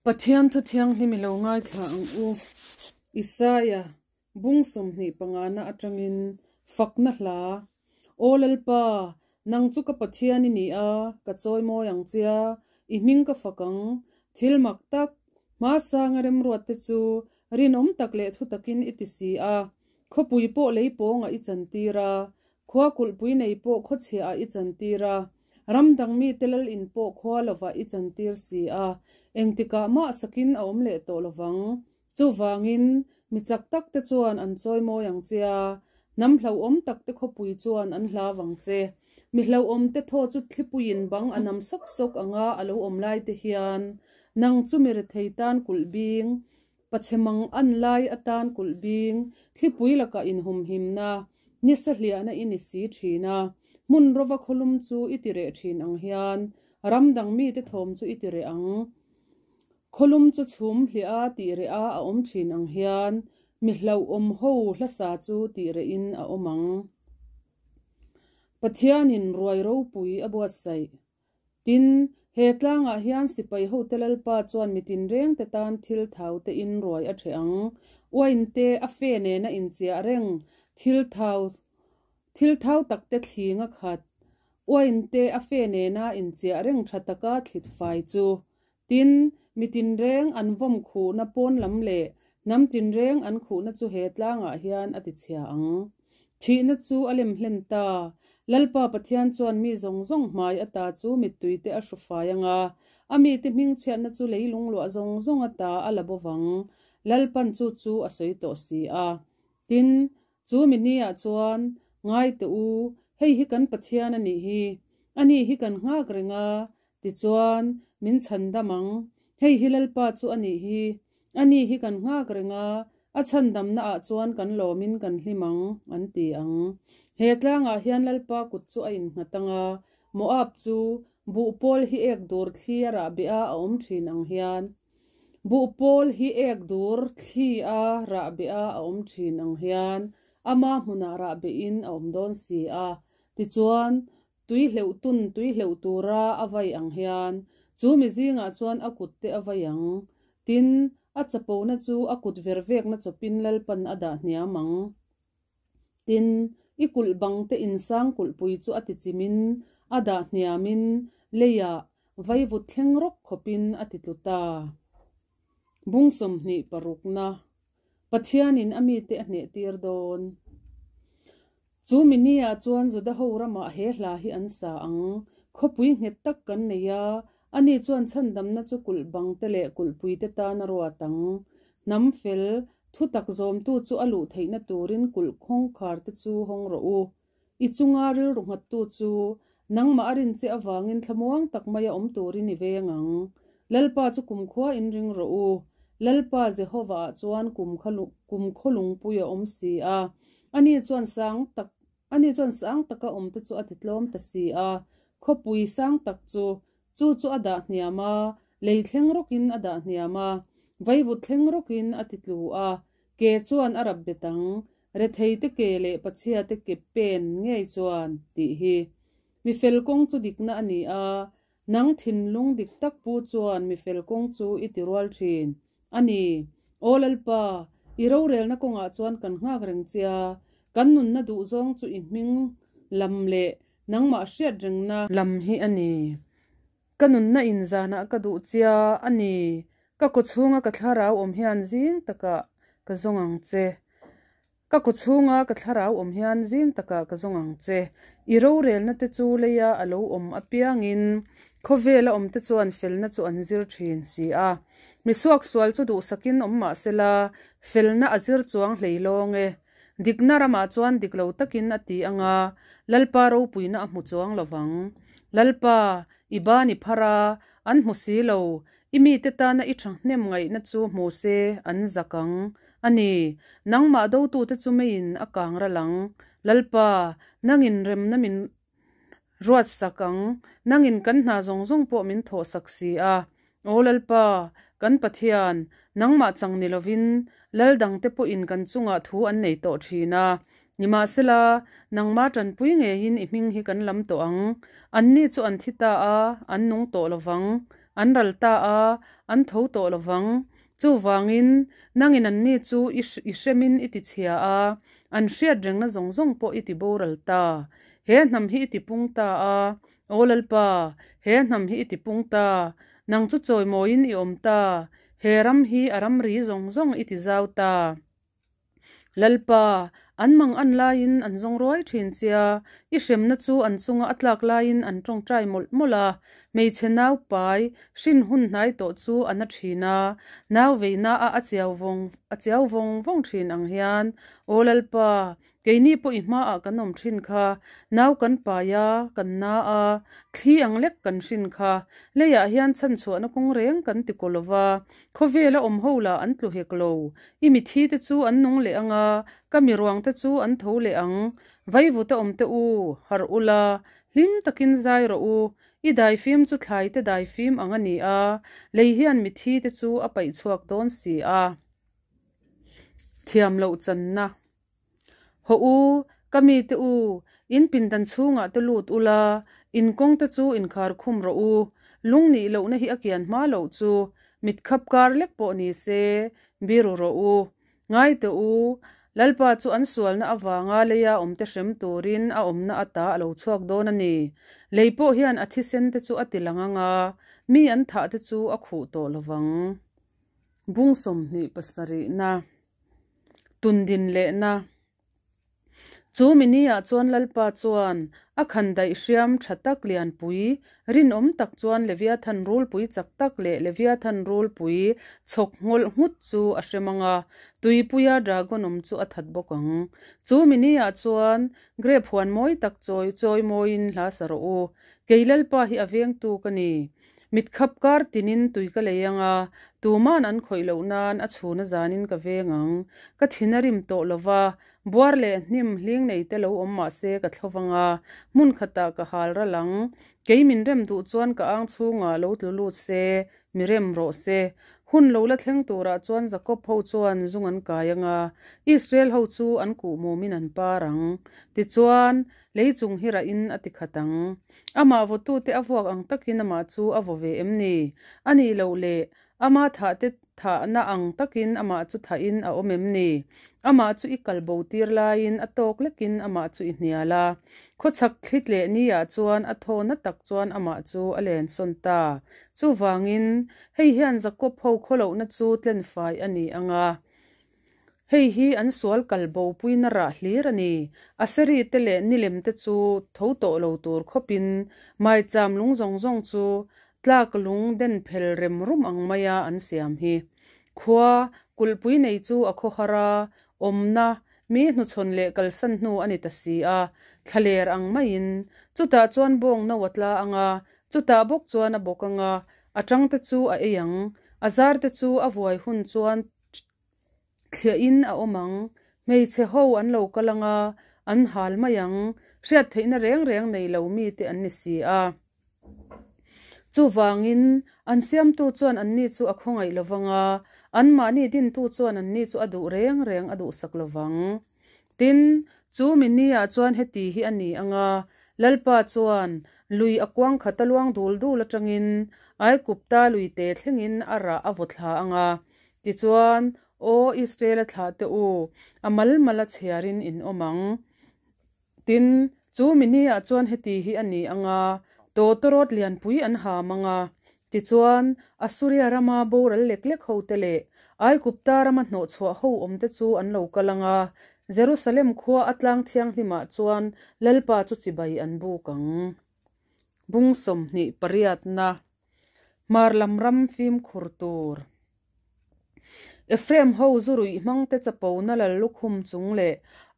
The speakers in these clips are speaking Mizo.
Pathian thu thianghlim i lo ngaithla ang u. Isaia, bung 25 na atangin fakna hla, Aw Lalpa, nang chu ka Pathian i ni a, ka chawimawi ang che a, i hming ka fak ang. Thil mak tak, hmasanga remruatte chu rinawm tak leh thu takin i ti si a, khawpui pawh lei pawngah i chantir a, Khua kulhpui nei pawh khawchhiah ah i chantir a, ram dang mite lal in pawh khua lovah i chantir si a, engtikah mah sakin a awm leh tawh lovang. Chuvangin, mi chak tak te chuan an chawimawi ang che a, hnam hlauhawm tak te khawpui chuan an hlau ang che. Mi hlauhawm te thaw chu thlipuiin bang a nam sawk sawk anga a lo awm lai te hian, nang chu mi rethei tan kulh bing, Pachhe mang an lai atan kulh bing, thlipui lakah inhumhimna, nisa hliahna i ni si thin a, hmun rova khawlum chu i ti reh thin ang hian ram dang mite thawm chu i ti reh ang. Khawlum chu chhum hliah a tih reh a a awm thin ang hian mi hlauhawm ho hlasa chu tih rehin a awm ang. Pathianin ruai ropui a buatsaih. Tin, he tlangah hian sipai hote Lalpa chuan mi tinrengte tan thil thau te in ruai a ṭheh ang. Uain te, a fe nena inchiah reng, thil thau, thil thau tak te thling a khat. Uain te, a fe nena inchiah reng ṭha taka thlit fai chu. Tin, mi tinreng an vawm khuhna pawn lam leh hnam tinreng an khuhna chu he tlangah hian a tichhia ang. Thihna chu a lem hlen ta. Lalpa Pathian chuan mi zawng zawng hmai ata chu mittui te a hru fai ang a, a mite hmingchhiatna chu leilung luah zawng zawng ata a la bo vang. Lalpan chu chu a sawi tawh si a. Tin, chu mi niah chuan, Ngai teh u, hei hi kan Pathian a nih hi, ani hi kan nghak reng a, Tichuan, min chhan dam ang. Hei hi Lalpa chu a nih hi. A ni hi kan nghak reng a, a chhan damna ah chuan kan lawmin kan hlim ang, an ti ang. He tlangah hian Lalpa kut chu a innghat ang a, Moab chu buh pawl hi ek dur thli a rah beh a a awm thin ang hian, buh pawl hi ek dur thli a rah beh a a awm thin ang hian, ama hmunah rah behin a awm dawn si a. Tichuan, Tui hleuh tun tui hleuh tura a vai ang hian chu mi zingah chuan a kut te a vai ang. Tin, a chapona chu a kut ver vekna chawpin Lalpan a dah hniam ang. Tin, i kulh bang te insang kulhpui chu a tichimin a dah hniamin leiah vaivut thleng rawk khawpin a titlu ta. Bung 26 na Pathianin a mite a hnehtir dawn. Chu mi niah chuan Juda ho ramah he hla hi an sa ang, Khawpui nghet tak kan nei a, ani chuan chhandamna chu kulh bang te leh kulhpui te tan a ruat ang. Hnam fel, thu tak zawmtu chu a luh theihna turin kulh khawngkhar te chu hawng rawh u. I chunga rilru nghattu chu nangmah a rin che avangin thlamuang tak maia awm turin i veng ang. Lalpa chu kumkhua in ring rawh u. Lalpa Jehovah-ah chuan kum kha kum khaw lungpui a awm si a. Ani chuan sang tak ani chuan sang taka awmte chu a titlawm ta si a. Khawpui sang tak chu chu chu a dah hniam a, lei thleng rawkin a dah hniam a, vaivut thleng rawkin a titlu a, ke chuan a rap bet ang. Retheite ke leh Pachhiate ke pen ngei chuan tih hi mi fel kawng chu dikna a ni a, nang thinlung dik tak pu chuan mi fel kawng chu i ti rual thin a ni. Aw Lalpa, i rorelna kawngah chuan kan nghak reng che a, kan nunna duh zawng chu i hming lam leh nangmah hriat rengna lam hi a ni. Ka nunna inzanah ka duh chia a ni. Ka kaw chhunga ka thlarau awm hian zing takah ka zawng ang che. Ka kaw chhunga ka thlarau awm hian zing takah ka zawng ang che. I rorelna te chu leia a lo awm apiangin khawvela awm te chuan felna chu an zir thin si a. Mi suaksual chu duhsakin awm mah sela, felna a zir chuang hlei lawng e. Dikna ramah chuan dik lo takin a ti ang a, Lalpa ropuina a hmu chuang lo vang. Lalpa, i ban i phar a, an hmu si lo, i mite tana i thahnem ngaihna chu hmu se an zak ang. A ni, nangmah dotute chu meiin a kang ral ang. Lalpa, nangin remna min ruat sak ang, nangin kan hna zawng zawng pawh min thawh sak si a. Aw Lalpa, kan Pathian, nangmah chang ni lovin lal dangte pawhin kan chungah thu an nei tawh thin a. Nimahsela, nangmah tanpui ngeiin i hming hi kan lam tawh ang. Anni chu an thi ta a, an nung tawh lovang. An ral ta a, an tho tawh lo vang. Chuvangin, nangin anni chu i i hremin i tichhia a, an hriat rengna zawng zawng pawh i tiboral ta. He hnam hi i tipung ta a, Aw Lalpa, he hnam hi i tipung ta. Nang chu chawimawiin i awm ta, he ram hi a ramri zawng zawng i tizau ta. Lalpa, an mang an laiin an zawng ruai thin chia, i hremna chu an chunga a tlak laiin an tawngtai mawlh mawlh a, hmeichhe nau pai hrin hun hnai tawh chu a na thin a, nau veina a a chiau vawng a chiau vawng vawng thin ang hian, Aw Lalpa, Keini pawh i hmaah kan awm thin kha, nau kan pai a, kan na a, thli ang lek kan hrin kha. Leiah hian chhanchhuahna kawng reng kan ti kaw lova, khawvela awm ho lah an tlu hek lo. I mithi te chu an nung leh ang a, ka mi ruang te chu an tho leh ang. Vaivuta awm te u, harh ula, hlim takin zai rawh u. I daifim chu thlai te daifim ang a ni a, lei hian mithi te chu a paih chhuak dawn si a. Thiam loh channa. Hawh u, ka mite u, in pindan chhungah te lut ula, in kawng te chu inkhar khum rawh u. Lung nih lohna hi a kian hma loh chu, mit khap kar lek pawh ni se, biru rawh u. Ngai teh u, Lalpa chu an sualna avanga leia awmte hrem turin a awmna ata a lo chhuak dawn a ni. Lei pawh hian a thisen te chu a ti lang anga, mi an thah te chu a khuh tawh lovang. Bung 27 na. Tundin lehna. Chu mini-ah chuan Lalpa chuan a khandaih hriam tha tak lianpui, rinawm tak chuan Leviathan rulpui chak tak leh Leviathan rulpui chhawk nghawlh nghut chu a hrem ang a, tuipuia dragon awm chu a that bawk ang. Chu mini-ah chuan grep huan mawi tak chawi chawi mawiin hla sa rawh u. Kei Lalpa hi a vengtu ka ni. Mit khap kar tinin tui ka lei ang a, tuman an khawih loh nan a chhun a zanin ka veng ang. Ka thin a rim tawh lo va, buar leh hnim hling nei te lo awm mah se ka thlo vang a, hmun khatah ka hal ral ang. Kei min rem duh chuan ka ang chhungah lo tlu lut se, mi rem rawh se. Hun lo la thleng turah chuan Jakob ho chuan zung an kai ang a, Israel ho chu an kuh mumin an par ang. Tichuan, lei chung hi rahin a ti khat ang. Amah vawtute a vuak ang takin amah chu a vaw ve em ni? A nih loh le, ama thahte thahna ang takin amah chu thahin a awm em ni? Amah chu i kal bo tir laiin a tawk lekin amah chu i hnial a. Khawchhak thli tleh niah chuan a thaw na tak chuan amah chu a len sawn ta. Chuvangin, hei hian Jakob ho khawlohna chu tlenfai a ni ang a. Hei hi an sual kal bopuina rah hlir a ni. Aseri te leh nilem te chu tho tawh lo tur khawpin maicham lung zawng zawng chu tlak lung den phel rem rum ang maia an siam hi. Khua, kulhpui nei chu a khawhar a, awmna, mi hnuchhawn leh kalsan hnu a ni ta si a, thlaler ang maiin. Chutah chuan bawng no a tla ang a, chutah bawk chuan a bawk ang a, a tangte chu a ei ang, a zarte chu a vuai hun chuan Thliahin a awm ang. Hmeichhe ho an lo kal ang a, an hal mai ang. Hriat theihna reng reng nei lo mite an ni si a. Chuvangin, an siamtu chuan anni chu a khawngaih lo vang a, anmahni dintu chuan anni chu a duh reng reng a duhsak lo vang. Tin, chu mi niah chuan heti hi a ni ang a, Lalpa chuan lui a kuang khat a luang dul dul atangin Aigupta lui te thlengin a rah a vaw thla ang a. Tichuan, Aw Israel-a thlah te u, a mal mala chhiarin in awm ang. Tin, chu mi niah chuan heti hi a ni ang a, tawtawrawt lianpui an ham ang a. Tichuan, Asuria rama boral lek lek hote leh Aigupta rama hnawhchhuah ho awmte chu an lo kal ang a, Jerusalem khua a tlang thianghlimah chuan Lalpa chu chibai an buk ang. Bung 28na Hmar lam ram fimkhur tur. Ephraim ho zu ruih hmangte chapona lal lukhum chung leh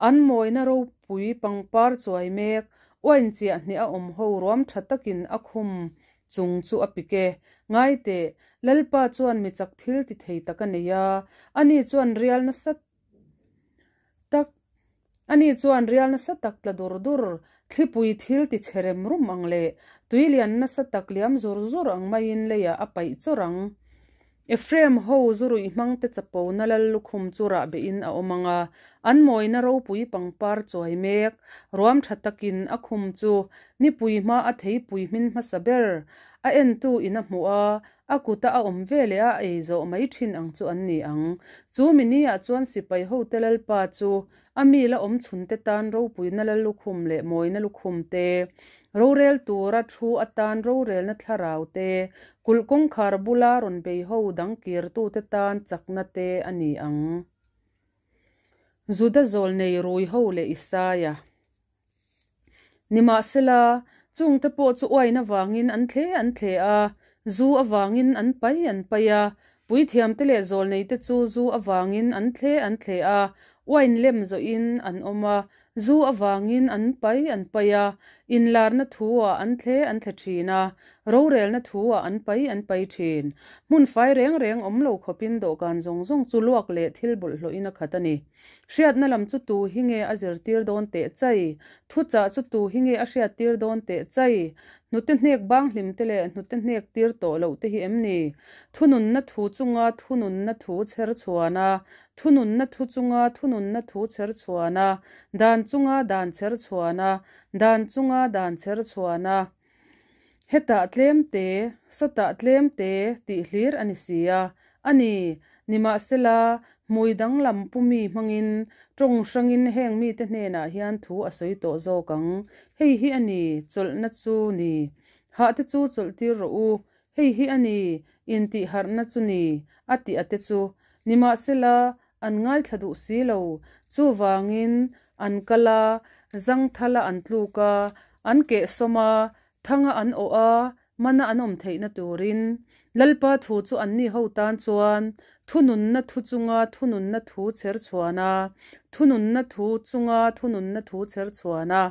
an mawina ropui pangpar chuai mek uain chiah hnih a awm ho ruam tha takin a khum chung chu a pik e. Ngai teh, Lalpa chuan mi chak thil ti thei tak a nei a, ani chuan rial nasa tak ani chuan rial nasa tak tla dur dur, thlipui thil ti chhe rem rum ang leh tui lian nasa tak liam zur zur ang maiin leiah a paih chawr ang. Ephraim ho zu ruih hmangte chapona lal lukhum chu rah behin a awm ang a, an mawina ropui pangpar chuai mek ruam tha takin a khum chu nipui hma a theipui hmin hmasa ber a entu in a hmuh a, a kuta a awm ve leh a ei zawh mai thin ang chu an ni ang. Chu mini ah chuan sipai hote lalpa chu a mi la awm chhunte tan ropuina lal lukhum leh mawina lukhum te, rorel tura thu atan rorelna thlarau te, kulh kawngkhar bula rawn bei ho dang kirtute tan chakna te a ni ang. Juda zawlnei rui ho leh Isaia. Nimahsela, chungte pawh chu uain avangin an thle an thle a, zu avangin an pai an pai a, puithiamte leh zawlneite chu zu avangin an thle an thle a, uain lem zawhin an awm a, zu avangin an pai an pai a, inlarna thu-ah an thle an thle thin a, rorelna thu-ah an pai an pai thin. Hmun fai reng reng awm lo khawpin dawhkan zawng zawng chu luak leh thil bawlhhlawhin a khat a ni. Hriatna lam chu tu hi nge a zirtir dawn teh chai? Thuchah chu tu hi nge a hriattir dawn teh chai? Hnute hnek bang hlim te leh hnute hnek tir tawh loh te hi em ni? Thununna thu chunga thununna thu chher chhuan a, thununna thu chunga thununna thu chher chhuan a, dan chunga dan chher chhuan a, dan chunga dan chher chhuan a. Hetah tlem te, sawtah tlem te tih hlir a ni si a. A ni, nimahsela, hmui danglam pu mi hmangin tawng hrangin heng mite hnenah hian thu a sawi tawh zawk ang. Hei hi a ni, chawlhna chu ni. Hahte chu chawlhtir rawh u. Hei hi a ni, intihharhna chu ni, a tih a te chu. Nimahsela, an ngaithla duh si lo. Chuvangin, an kal a, zangthala an tluk a, an kehsawm a, thanga an awh a, mana an awm theihna turin. Lalpa thu chu anni ho tan chuan thununna thu chunga thununna thu chher chhuan a, thununna thu chunga thununna thu chher chhuan a,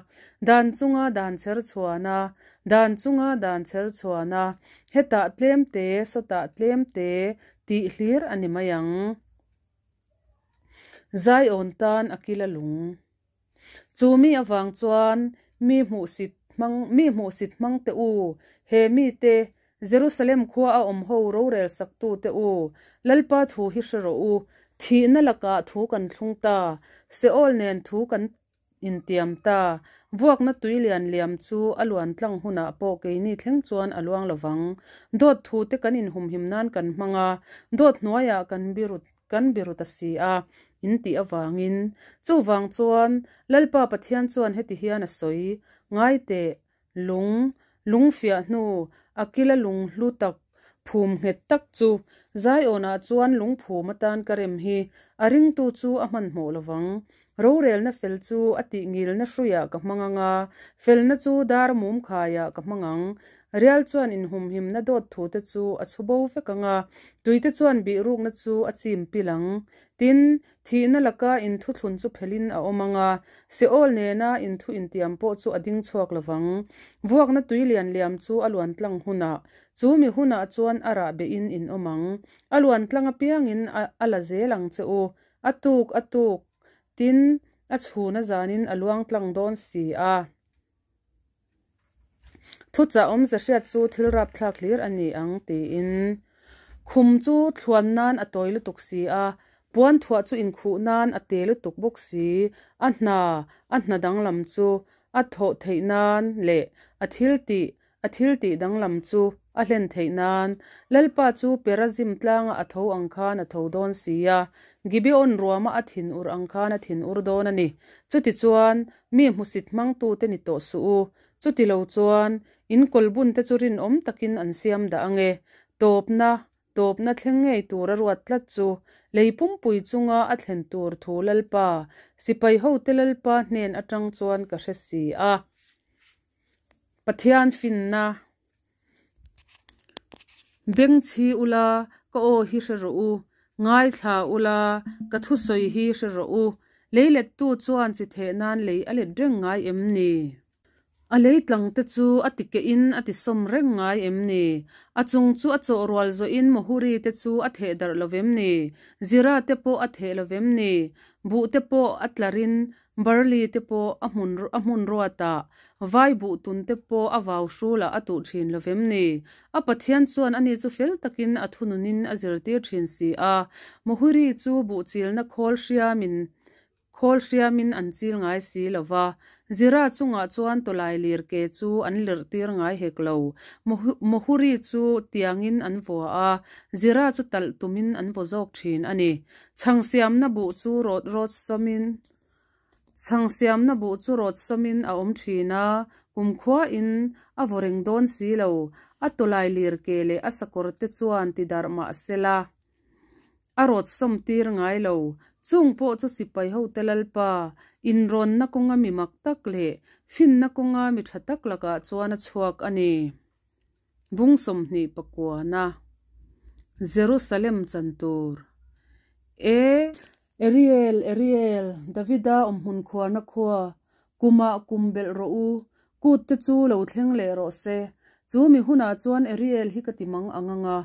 dan chunga dan chher chhuan a, dan chunga dan chher chhuan a, hetah tlem te, sawtah tlem te tih hlir a ni mai ang. Zaiawn tan a kil a lung. Chu mi avang chuan mi hmuhsit hmang mi hmuhsit hmang te u, he mite, Jerusalem khua a awm ho rorel saktu te u, Lalpa thu hi hre rawh u, thihna lakah thu kan thlung ta, Seol nen thu kan intiam ta, vuakna tui lian liam chu a luan tlang hunah pawh keini thleng chuan a luang lovang. Dawt thu te kan inhumhim nan kan hmang a, dawt hnuaiah kan birut kan biru ta si a, in tih avangin. Chuvang chuan, Lalpa Pathian chuan heti hian a sawi, Ngai teh, lung, lung fiah hnu, a kila lung hlu tak, phum nghet tak chu, Zaiawnah chuan lung phum atan ka rem hi, a ringtu chu a hmanhmawh lovang. Rorelna fel chu a tih ngilna hruiah ka hmang ang a, felna chu dar mum khaiah ka hmang ang. Rial chuan inhumhimna dawt thute chu a chhu bo vek ang a, tuite chuan bihrukna chu a chim pil ang. Tin, thihna laka inthuthlun chu phelin a awm ang a, Seol nena inthu intiam pawh chu a ding chhuak lo vang. Vuakna tui lian liam chu a luan tlang hunah, chu mi hunah chuan a rah behin in awm ang. A luan tlang apiangin a la zel ang che u. A tuk a tuk, tin, a chhun a zanin a luang tlang dawn si a. Thuchah awmze hriat chu thil rapthlak hlir a ni ang, tiin. Khum chu thluan nan a tawi lutuk si a, puan thuah chu inkhuh nan a te lutuk bawk si. A hna, a hna danglam chu a thawh theih nan leh a thil tih, A thil tih danglam chu a hlen theih nan Lalpa chu Perazim tlanga a tho ang khan a tho dawn si a, Gibeon ruama a thin ur ang khan a thin ur dawn a ni. Chutichuan, mi hmusit hmangtute ni tawh suh u. Chutilo chuan, in kawlbunte chu rinawm takin an siam dah ang e. Tawpna, tawpna thleng ngei tur a ruat tlat chu, lei pumpui chunga a thlen tur thu Lalpa, sipai hote Lalpa hnen atang chuan ka hre si a. Pathian finna bengchhi ula ka aw hi hre rawh u, ngaithla ula ka thusawi hi hre rawh u. Lei lettu chuan chi theh nan lei a let reng ngai em ni? A lei tlang te chu a ti keh in a ti sawm reng ngai em ni? A chung chu a chawh rual zawh in mawhuri te chu a theh darh lo vem ni? Zira te pawh a theh lo vem ni? Buh te pawh a tlar in. Barli te pawh a hmun a hmun ruatah, vai buh tun te pawh a vau hrulah a tuh thin lo vem ni? A Pathian chuan ani chu fel takin a thununin a zirtir thin si a. Muhuri chu buh chilna khawl hriamin Khawl hriamin an chil ngai si lo va, Zira chungah chuan tawlai lir ke chu an lirh tir ngai hek lo. Mohuri chu tiangin an vua a, Zira chu talh tumin an vaw zawk thin a ni. Chhang siamna buh chu rawt rawt sawmin Chhang siamna buh chu rawt sawmin a awm thin a, kumkhuain a vaw reng dawn si lo. A tawlai lir ke leh a sakawr te chuan ti darh mah sela. A rawt sawm tir ngai lo. Chung pawh chu sipai hote Lalpa, inrawnna kawnga mi mak tak leh finna kawnga mi tha tak lakah chuan a chhuak a ni. Bung 29na Jerusalem chan tur E. Ariel, Ariel, Davida awmhmun khuarna khua, kumah kum belh rawh u, kut te chu lo thleng leh rawh se. Chu mi hunah chuan Ariel hi ka ti mang ang ang a,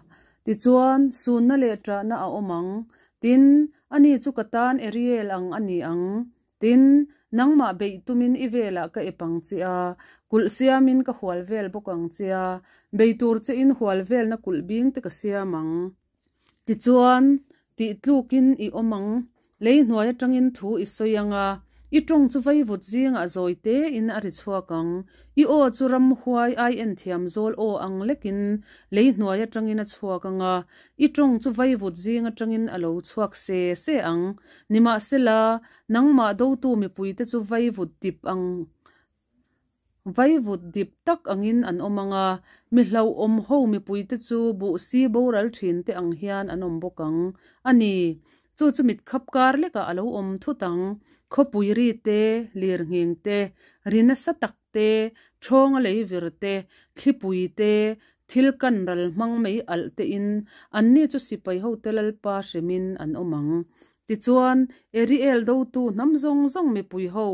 tichuan sunna leh ṭahna a awm ang. Tin, ani chu ka tan Ariel ang a ni ang. Tin, nangmah beih tumin i velah ka ep ang che a, kulh siamin ka hual vel bawk ang che a, bei tur chein hual velna kulh bing te ka siam ang. Tichuan, tih tlukin i awm ang, lei hnuai atangin thu i sawi ang a, i tawng chu vaivut zingah zawi tein a ri chhuak ang. I aw chu ramhuai ai enthiam zawl aw ang lekin lei hnuai atangin a chhuak ang a, i tawng chu vaivut zing atangin a lo chhuak se se ang. Nimahsela, nangmah dotu mipuite chu vaivut dip ang Vaivut dip tak angin an awm ang a, mi hlauhawm ho mipuite chu buh si boral thin te ang hian an awm bawk ang a ni. Chu chu mitkhap kar lekah a lo awm thut ang. Khawpui ri te, lirnghing te, ri nasa tak te, thawnga lei vir te, thlipui te, thil kan ral hmang mai alh tein anni chu sipai hote Lalpa hremin an awm ang. Tichuan, Ariel dotu hnam zawng zawng mipui ho,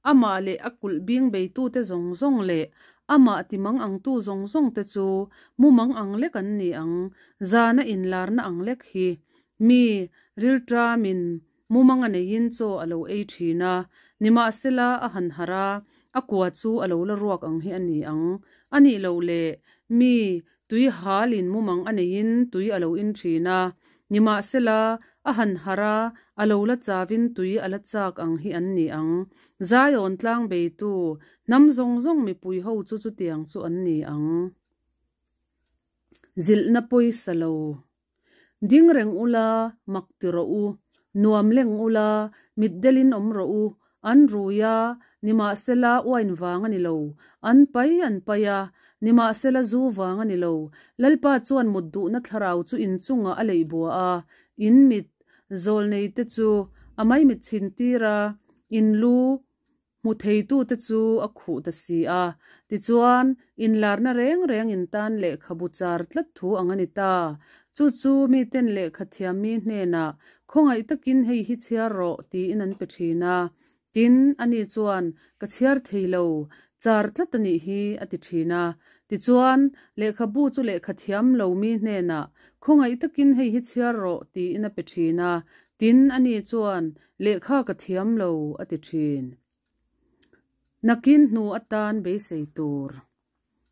amah leh a kulh bing beitute zawng zawng leh amah timang angtu zawng zawngte chu mumang ang lek an ni ang, zana inlarna ang lek hi. Mi rilṭamin mumang a neiin chaw a lo ei ṭhin a, nimahsela a han harh a, a kua chu a lo la ruak ang hi a ni ang. A nih loh leh, mi Tui halin mumang a neiin tui a lo in thin a, nimahsela, a han harh a, a lo la chavin tui a la chak ang hi an ni ang. Zion tlang beitu, hnam zawng zawng mipui ho chu chutiang chu an ni ang. Zilhna pawisa lo. Ding reng ula, mak ti rawh u. Nuam leng ula, mitdelin awm rawh u. An rui a, nimahsela uain vang a ni lo. An pai an pai a, nimahsela zu vang a ni lo. Lalpa chuan mut duhna thlarau chu inchungah a leih bua a, in mit zawlneite chu a maimit chhin tir a, in lu Hmu theitute chu a khuh ta si a. Tichuan, inlarna reng reng in tan lehkhabu char tlat thu ang a ni ta. Chu chu miten lehkha thiammi hnenah, Khawngaih takin hei hi chhiar rawh, tiin an pe thin a. Tin, ani chuan, Ka chhiar thei lo, char tlat a nih hi, a ti thin a. Tichuan, lehkhabu chu lehkha thiam lo mi hnenah, Khawngaih takin hei hi chhiar rawh, tiin a pe thin a. Tin, ani chuan, Lehkha ka thiam lo, a ti thin. Nakin hnu atan beisei tur.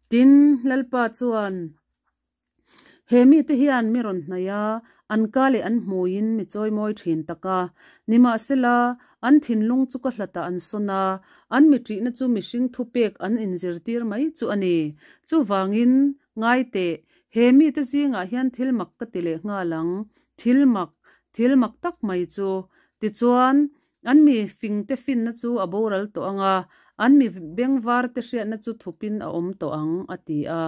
Tin, Lalpa chuan, He mite hian mi rawn hnaih a, an ka leh an hmuiin mi chawimawi thin tak a. Nimahsela, an thinlung chu ka hlatah an sawn a, an mi ṭihna chu mihring thupek an inzirtir mai chu a ni. Chuvangin, ngai teh, he mite zingah hian thil mak ka ti leh nghal ang, Thil mak, thil mak tak mai chu. Tichuan, an mi fingte finna chu a boral tawh ang a, an mi bengvarte hriatna chu thupin a awm tawh ang, a ti a.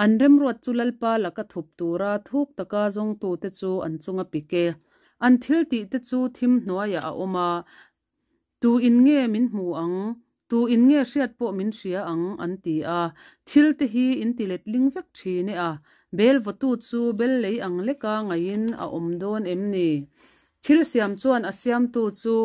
An remruat chu Lalpa laka thup tura thuk taka zawngtute chu an chunga pik e. An thil tihte chu thim hnuaiah a awm a, Tu in nge min hmu ang? Tu in nge hriat pawh min hria ang? an ti a. Thil te hi in ti letling vek thin e a. Bel vawtu chu bel lei ang leka ngaihin a awm dawn em ni? Thil siam chuan a siamtu chu,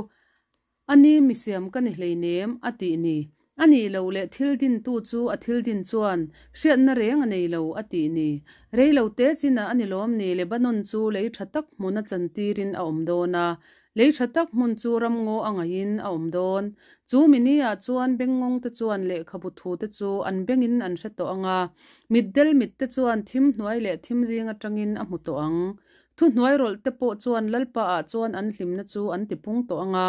A ni mi siam ka ni hleinem, a tih ni. A nih loh leh thil dintu chu a thil din chuan hriatna reng a nei lo, a tih ni. Rei lo te chinah a ni lawm ni Lebanon chu lei tha tak hmuna chantirin a awm dawn a, lei tha tak hmun chu ramngaw a ngaihin a awm dawn. Chu mi ni-ah chuan bengngawngte chuan lehkhabu thute chu an bengin an hre tawh ang a, mitdel mitte chuan thim hnuai leh thim zing atangin a hmu tawh ang. Thuhnuai rawlh te pawh chuan Lalpa ah chuan an hlimna chu an ti pung tawh ang a,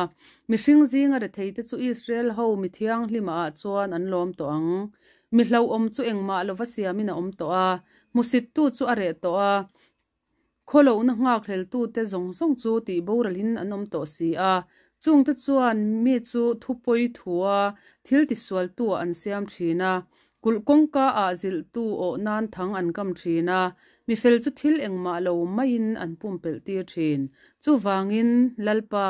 mihring zinga rethei te chu Israel ho mi thianghlima ah chuan an lawm tawh ang. Mi hlauhawm chu engmah lova siamin a awm tawh a, hmusittu chu a reh tawh a, khawlohna nghakhleltu te zawng zawng chu tih boralin an awm tawh si a, chungte chuan mi chu thupawi thua thil tisualtu ah an siam thin a, Kulh kawngka ah zilhtu awh nan thang an kam thin a, mifel chu thil engmah lo maiin an pumpelh tir thin. Chuvangin, Lalpa,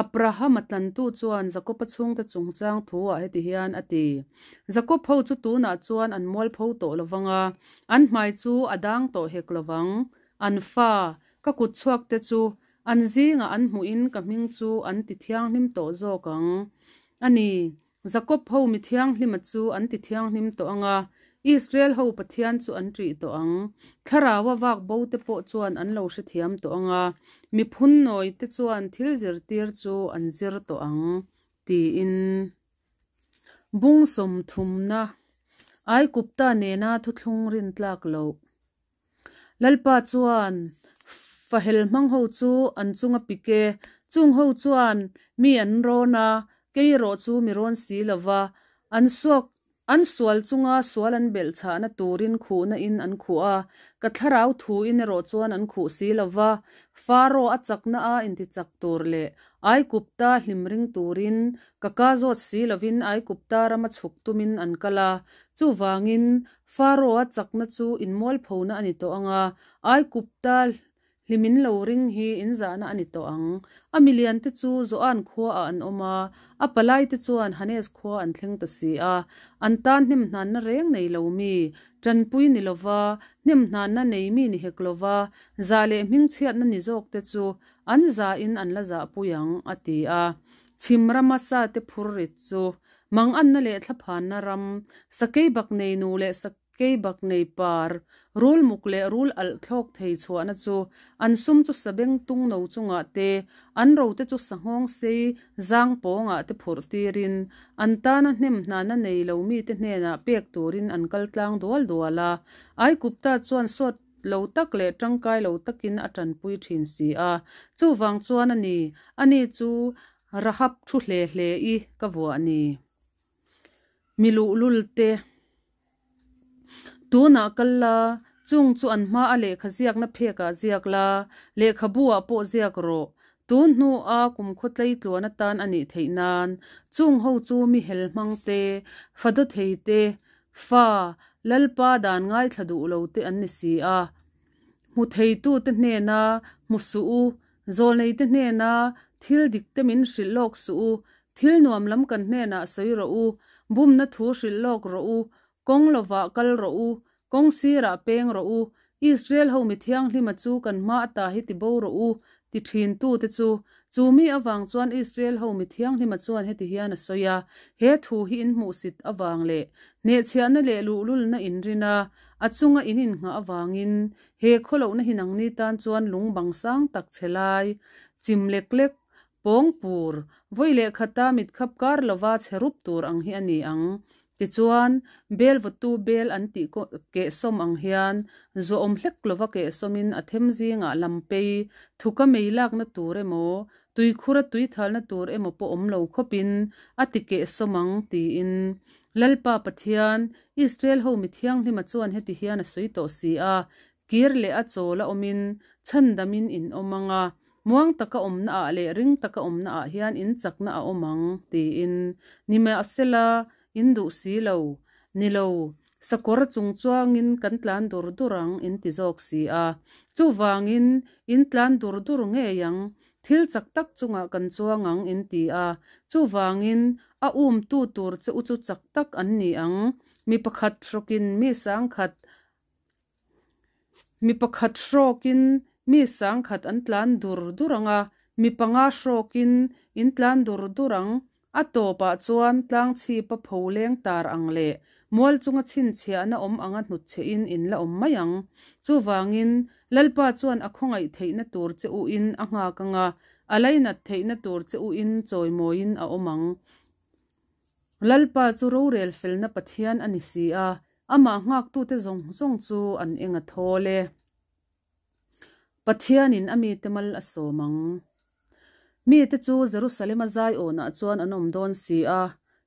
Abrahama tlantu chuan Jakoba chhungte chungchang thu ah heti hian a ti, Jakob ho chu tunah chuan an mualpho tawh lovang a, an hmai chu a dang tawh hek lovang, an fa, ka kut chhuak te chu, an zingah an hmuhin ka hming chu an ti thianghlim tawh zawk ang a ni. Jakob ho mi thianghlima chu an ti thianghlim tawh ang a, Israel ho Pathian chu an ṭih tawh ang. Thlaraua vak bo te pawh chuan an lo hrethiam tawh ang a, mi phunnawi te chuan thil zirtir chu an zir tawh ang, tiin. Bung sawmthumna, Aikupta nena thuthlung rintlak loh. Lalpa chuan fahel hmang ho chu an chunga pik e, chung ho chuan mi an rawn a, kei erawh chu mi rawn si lo va, an suak an sual chunga sual an belh chhahna turin khuhna in an khuh a, ka thlarau thu in erawh chuan an khuh si lo va, Faro a chakna a intichak tur leh Aikupta hlim ring turin ka ka zawt si lovin Aikupta rama chhuk tumin an kal a, chuvangin Faro-a chakna chu inmualphona a ni tawh ang a, Aikupta hlimin lo ring hi inzahna a ni tawh ang. A miliante chu Zoan khuaah an awm a, a palaite chuan Hanes khua an thleng ta si a. An tan hnemhnanna reng nei lo mi, tanpui ni lova, hnemhnanna nei mi ni hek lova, zah leh hmingchhiatna ni zawkte chu an zahin an la zahpui ang, a ti a. Chhim rama sate phur rit chu Manganna leh thlaphanna ram, sakei bak nei nu leh sakei bak nei par, rul muk leh rul alh thlawk thei chhuahna chu an sum chu sabeng tung no chungah te, an rote chu sanghawng sei zang pawngah te phurh tirin, an tana hnem hnana nei lo mite hnenah pek turin an kal tlang dual dual a. Aikupta chuan sawt lo tak leh tangkai lo takin a tanpui thin si a. Chuvang chuan a ni, ani chu Rahab thu hle hle i ka vuah ni. Mi luhlul te. Tunah kal la, chung chu an hma a lehkha ziakna phek ah ziak la, lehkhabu ah pawh ziak rawh. Tun hnu a kumkhaw tlei tluan atan a nih theih nan, chung ho chu mi hel hmang te, fa daw thei te, fa, Lalpa dan ngaithla duh lo te an ni si a. Hmu theitute hnena hmu suh u, Zawlneite hnena thil dikte min hrilh lawk suh u, thil nuam lam kan hnenah sawi rawh u, bumna thu hrilh lawk rawh u, kawng lovah kal rawh u, kawng sirah peng rawh u, Israel ho mi thianghlima chu kan hma ata hi ti bo rawh u, ti thintute chu. Chu mi avang chuan Israel ho mi thianghlima chuan heti hian a sawi a, He thu hi in hmuhsit avang leh hnehchhiahna leh luhlulna in rin a, a chunga in innghah avangin He khawlohna hi nangni tan chuan lung bang sang tak che lai, chim lek lek, pawng pur, vawi leh khata mit khap kar lova che rup tur ang hi a ni ang. Tichuan, bel vawtu bel an tih kehsawm ang hian, zuahawm hlek lova kehsawmin a them zingah lam pei, thuka mei lakna tur emaw, tuikhura tui thalna tur emaw pawh awm lo khawpin a ti kehsawm ang, tiin Lalpa Pathian, Israel ho mi thianghlima chuan heti hian a sawi tawh si a, Kir leh a chawl a awmin, chhandamin in awm ang a, muang taka awmna ah leh ring taka awmna ah hian in chakna a awm ang, tiin. Nimahsela, in duh si lo. Ni lo, sakawr chung chuangin kan tlan dur dur ang, in ti zawk si a. Chuvangin, in tlan dur dur ngei ang, Thil chak tak chungah kan chuang ang in ti a, chuvangin a umtu tur che u chu chak tak an ni ang. Mi pakhat hrawkin mi sangkhat Mi pakhat hrawkin mi sangkhat an tlan dur dur ang a, mi panga hrawkin in tlan dur dur ang. A tawpah chuan tlang chhipa pho leng tar ang leh mual chunga chhinchhiahna awm anga hnutchhehin in la awm mai ang. Chuvangin, Lalpa chuan a khawngaih theihna tur che u in a nghak anga, a lainat theihna tur che u in chawimawiin a awm ang. Lalpa chu rorel felna Pathian a ni si a, amah nghaktute zawng zawng chu an eng a thawl e. Pathianin a mite mal a sawm ang. Mite chu Jerusalema zaiawnah chuan an awm dawn si a,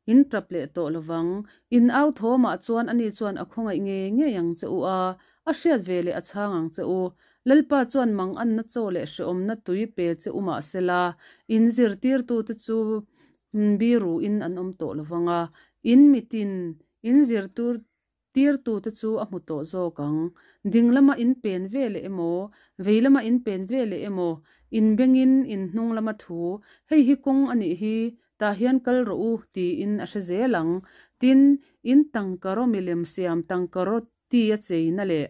in tap leh tawh lovang. In au thawmah chuan ani chuan a khawngaih ngei ngei ang che u a, a hriat ve leh a chhang ang che u. Lalpa chuan manganna chaw leh hrehawmna tui pe che u mah sela, in zirtirtute chu biruin an awm tawh lovang a, in mitin in zirtur Tirtute chu a hmu tawh zawk ang. Ding lama in pen ve leh emaw, vei lama in pen ve leh emaw, in bengin in hnung lama thu, hei hi kawng a nih hi, tah hian kal rawh u, tiin a hre zel ang. Tin, in tangkaraw milem siam tangkaraw ti a cheina leh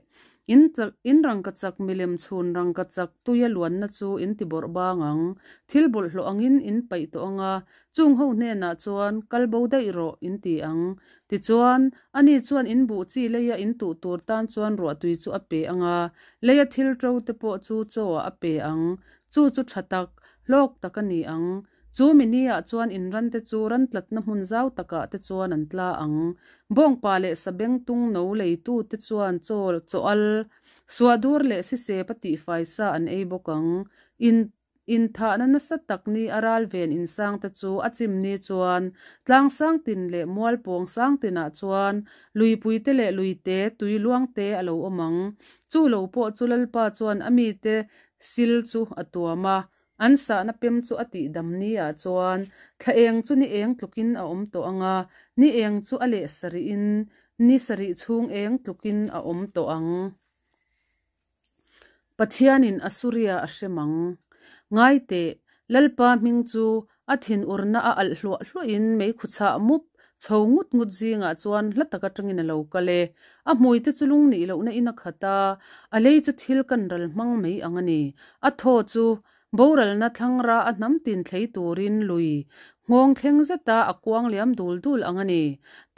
in in rangkachak milem chhun rangkachak tuia luanna chu in ti bawrh bang ang. Thil bawlhhlawh angin in paih tawh ang a, chung ho hnenah chuan kal bo daih rawh in ti ang. Tichuan, ani chuan in buh chi leia in tuh tur tan chuan ruahtui chu a pe ang a, leia thil ṭo te pawh chu chaw ah a pe ang. Chu chu ṭha tak, hlawk tak a ni ang. Chu mi ni ah chuan in ran te chu ran tlatna hmun zau takah te chuan an tla ang. Bawngpa leh sabeng tung no lei tu te chuan chaw chaw al, suahdur leh sisep a tihfai sa an ei bawk ang. In. Inthahna nasa tak ni a ral ven insang te chu a chim ni chuan tlang sang tin leh mual pawng sang tinah chuan luipui te leh luite tui luang te a lo awm ang. Chu lo pawh chu Lalpa chuan a mite sil chu a tuam a, an sahna pem chu a tihdam ni ah chuan thla eng chu ni eng tlukin a awm tawh ang a, ni eng chu a leh sarihin ni sarih chhung eng tlukin a awm tawh ang. Pathianin Asuria a hrem ang. Ngai teh, Lalpa hming chu a thinurna a alh hluah hluahin meikhuchhah mup chho ngut ngut zingah chuan hla tak atangin a lo kal e. A hmuite chu lung nih lohna in a khat a, a lei chu thil kan ral hmang mai ang a ni. A thaw chu Boralna thlangra a hnam tin thlei turin lui nghawng thleng zeta a kuang liam dul dul ang a ni.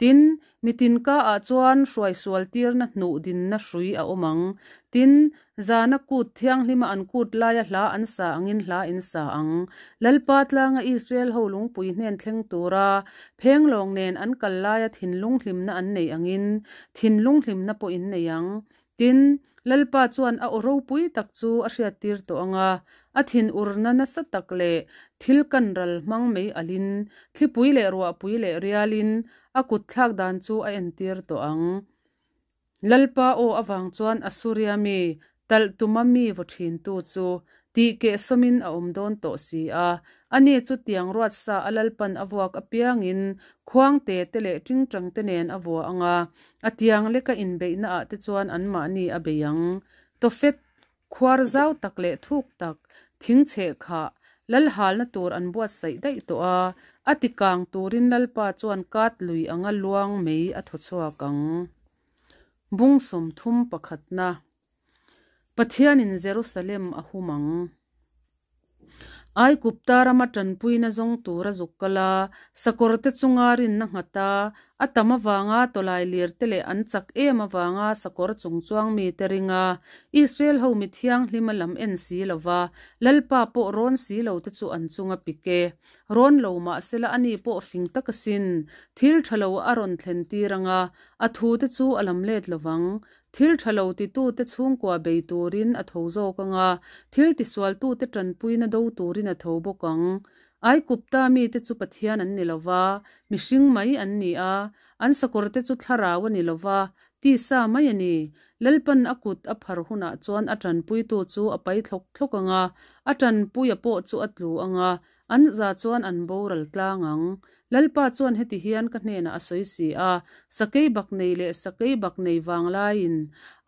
Tin, mitin ka ah chuan hruai sual tirna hnuh dinna hrui a awm ang. Tin, zana kut thianghlima an kut laia hla an sa angin hla in sa ang. Lalpa tlanga Israel ho lungpui hnen thleng tura phenglawng nen an kal laia thinlung hlimna an nei angin thinlung hlimna pawh in nei ang. Tin, Lalpa chuan a aw ropui tak chu a hriattir tawh ang a, a thinurna nasa tak leh thil kan ral hmang mai alin, thlipui leh ruahpui leh rialin a kut thlak dan chu a entir tawh ang. Lalpa aw avang chuan Asuria mi, talh tuma mi vaw thintu chu tih keh sawmin a awm dawn tawh si a, ani chu tiang ruat sa a Lalpan a vuak apiangin khuang te te leh tingtang te nen a vua ang a, A tiang leka inbeihna ah te chuan anmahni a bei ang. Tawfet khuar zau tak leh thuk tak, thing chheh khah, lal halna tur an buatsaih daih tawh a, a ti kang turin Lalpa chuan kat lui anga luang mei a thaw chhuak ang. Bung 31 na. Pathianin Jerusalem a hum ang. Aigupta rama tanpuina zawng tur a zuk kal a, sakawrte chunga rinna nghat a, a tam avanga tawlai lirte leh an chak em avanga sakawr chung chuang mite ring a, Israel ho mi thianghlima lam en si lova, Lalpa pawh rawn si lo te chu an chunga pik e. Rawn lo mahsela ani pawh fing tak asin, thil tha lo a rawn thlen tir anga, a thute chu a lam let lovang. Thil tha lo titute chhungkua bei turin a tho zawk ang a, thil tisualtute tanpuina do turin a tho bawk ang. Aikupta mite chu Pathian an ni lo va, mihring mai an ni a, an sakawrte chu thlarau a ni lo va, tisa mai a ni. Lalpan a kut a phar hunah chuan a tanpuitu chu a pai thlawk thlawk ang a, a tanpuia pawh chu a tlu ang a, An za chuan an boral tlang ang. Lalpa chuan heti hian ka hnenah a sawi si a, Sakei bak nei leh sakei bak nei vang laiin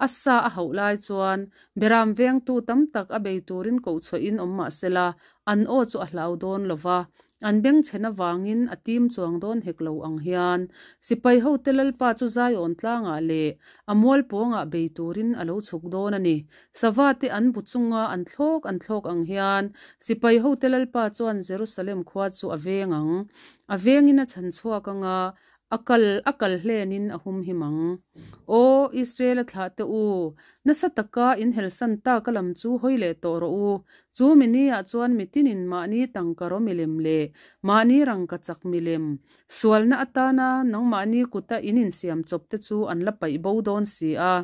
a sa a hauh lai chuan beram vengtu tam tak a bei turin kohchhuahin awm mah sela, an aw chu a hlau dawn lo va. An bengchhen avangin a tim chuang dawn hek lo ang hian sipai hote Lalpa chu Zion tlangah leh a mual pawngah bei turin a lo chhuk dawn a ni. Sava te an bu chunga an thlawk an thlawk ang hian sipai hote Lalpa chuan Jerusalem khua chu a veng ang. A vengin a chhan chhuak anga A kal a kal hlenin a humhim ang. Aw, Israel-a thlah te u, nasa taka in helsan tak a lam chu hawi leh tawh rawh u. Chu mi niah chuan mi tinin mahni tangka raw milem leh mahni rangka chak milem, sualna atana nangmahni kuta in insiam chawp te chu an la paih bo dawn si a.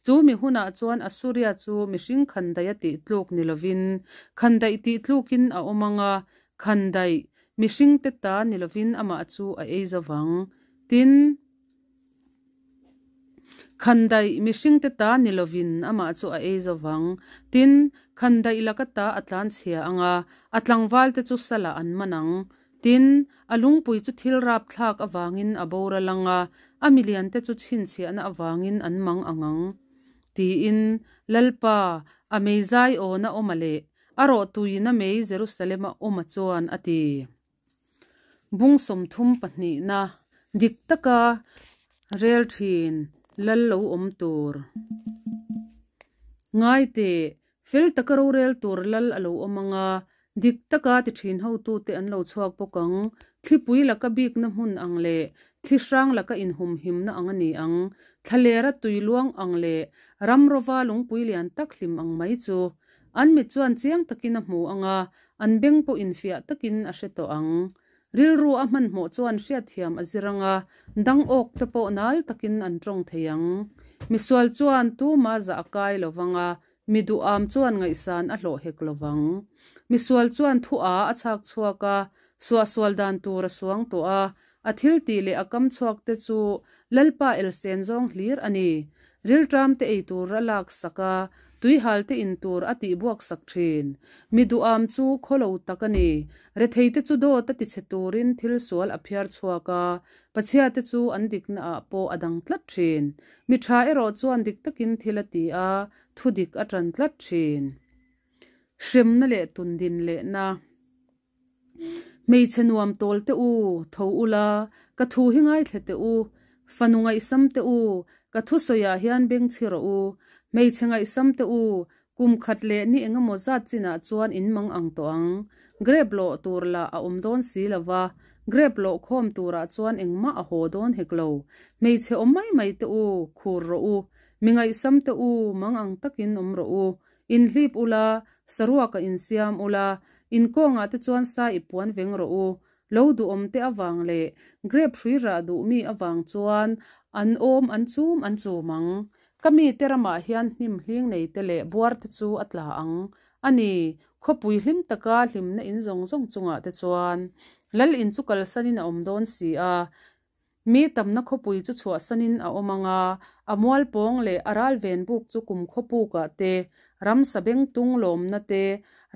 Chu mi hunah chuan Asuria chu mihring khandaih a tih tluk ni lovin, khandaih tih tlukin a awm ang a, khandaih, Mihringte ta ni lovin amah chu a ei zo vang. Tin, Khandaih, mihringte ta ni lovin amah chu a ei zo vang. Tin, Khandaih laka ta a tlanchhia ang a, a tlangvalte chu salah an man ang. Tin, a lungpui chu thil rapthlak avangin a boral ang a, a miliante chu chhinchhiahna avangin an mang ang ang. Tiin, Lalpa, a meizai awna awma leh A rawhtuiin a mei Jerusalem-a awm a chuan a ti. Bung 32-na dik taka rel thin lal lo awm tur. Ngai teh, fel taka rorel tur lal a lo awm ang a, dik taka ti thin hotute an lo chhuak bawk ang. Thlipui laka bikna hmun ang leh thli hrang laka inhumhimna ang a ni ang. Thlalera tui luang ang leh ram rova lungpui lian tak hlim ang mai chu. An mit chuan chiang takin a hmu ang a, an beng pawh infiah takin a hre tawh ang. Rilru a hmanhmawh chuan hriatthiam a zir ang a, dang awk te pawh nal takin an tawng thei ang. Misual chuan tuma zah a kai lo vang a, mi duham chuan ngaihsan a hlawh hek lo vang. Misual chuan thu a a chhak chhuak a, suahsual dan tur a suang tawh a, a thil tih leh a kam chhuak te chu Lalpa elsen zawng hlir a ni. Rilṭam te ei tur a lak sak a, tuihal te in tur a tih buak sak ṭhin. Mi duham chu khaw lo tak a ni. Rethei te chu dawt a tichhe turin thil sual a phiar chhuak a, pachhia te chu an dikna ah pawh a dang tlat ṭhin. Mi ṭha erawh chuan dik takin thil a ti a, thu dik a ṭan tlat ṭhin. Hremna leh tundin lehna. Hmeichhe nuam tawl teh u, tho ula, ka thu hi ngaithla teh u, fanu ngaihsam teh u, ka thusawiah hian beng chhi rawh u. Hmeichhe ngaihsam teh u, kum khat leh ni engemaw zat chinah chuan in mang ang tawh ang. Grep lawh tur lah a awm dawn si lo va, grep lawh khawm turah chuan engmah a haw dawn hek lo. Hmeichhe awm mai mai teh u, khur rawh u. Mi ngaihsam teh u, mang ang takin awm rawh u. Inhlip ula, saruaka insiam ula, inkawngah te chuan sa i puan veng rawh u. Lo duhawm te avang leh grape hrui rah duh mi avang chuan an awm an chum an chum ang. Ka mite ramah hian hnim hling nei te leh buar te chu a tla ang. A ni, khawpui hlim taka hlimna in zawng zawng chungah te chuan Lal in chu kalsanin a awm dawn si a. Mi tamna khawpui chu chhuahsanin a awm ang a, a mualpawng leh a ralven buk chu kum khawpukah te, ramsa bengtung lawmna te,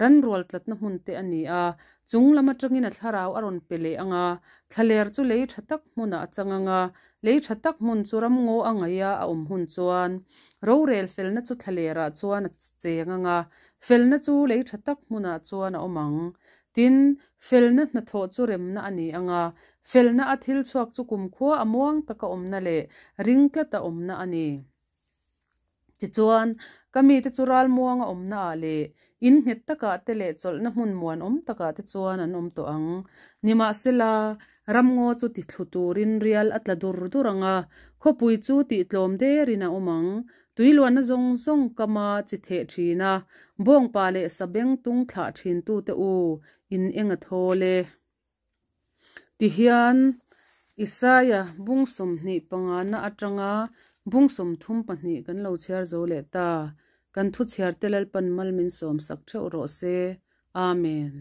ranrual tlatna hmun te a ni a. Chung lam atangin a thlarau a rawn pe leh ang a, thlaler chu lei tha tak hmunah a chang ang a, lei tha tak hmun chu ramngaw a ngaih a a awm hun chuan rorel felna chu thlalerah chuan a cheng ang a, felna chu lei tha tak hmunah chuan a awm ang. Tin, felna hnathawh chu remna a ni ang a, felna a thil chhuak chu kumkhua a muang taka awmna leh ring tlata awmna a ni. Tichuan, ka mite chu ralmuang a awmna ah leh in nghet takah te leh chawlhna hmun muanawm takah te chuan an awm tawh ang. Nimahsela, ramngaw chu tithlu turin rial a tla dur dur ang a, khawpui chu tihtlawm derin a awm ang. Tuiluanna zawng zawng kama chi theh thin a, bawngpa leh sabeng tung thlah thintute u, in eng a thawl e. Tihian, Isaia bung 25 na atanga bung 32 kan lo chhiar zo leh ta. Kan thu chhiarte Lalpan mal min sawmsak theuh rawh se. Amen.